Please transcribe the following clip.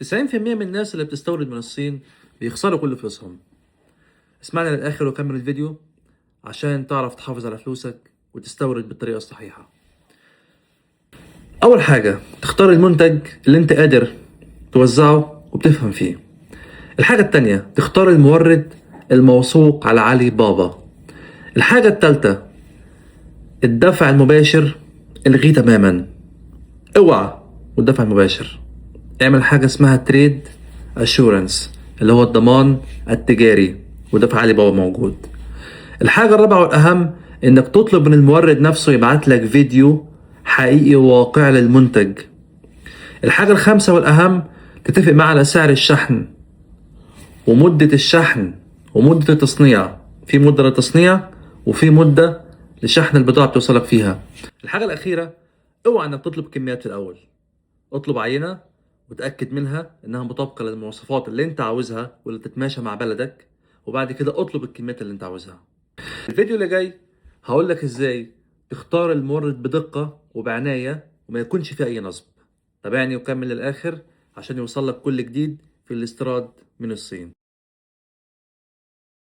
90% من الناس اللي بتستورد من الصين بيخسروا كل فلوسهم. اسمعنا للآخر وكمل الفيديو عشان تعرف تحافظ على فلوسك وتستورد بالطريقة الصحيحة. أول حاجة تختار المنتج اللي انت قادر توزعه وبتفهم فيه. الحاجة التانية تختار المورد الموثوق على علي بابا. الحاجة التالتة الدفع المباشر الغيه تماما، اوعى والدفع المباشر. اعمل حاجة اسمها trade assurance اللي هو الضمان التجاري، وده في علي بابا موجود. الحاجة الرابعة والأهم انك تطلب من المورد نفسه يبعت لك فيديو حقيقي وواقعي للمنتج. الحاجة الخامسة والأهم تتفق معاه على سعر الشحن ومدة الشحن ومدة التصنيع. في مدة للتصنيع وفي مدة لشحن البضاعة بتوصلك فيها. الحاجة الأخيرة اوعى انك تطلب كميات في الأول، اطلب عينة وتأكد منها انها مطابقة للمواصفات اللي انت عاوزها واللي تتماشى مع بلدك، وبعد كده اطلب الكميات اللي انت عاوزها. الفيديو اللي جاي هقول لك ازاي تختار المورد بدقة وبعناية وما يكونش فيه اي نصب. تابعني وكمل للآخر عشان يوصل لك كل جديد في الاستيراد من الصين.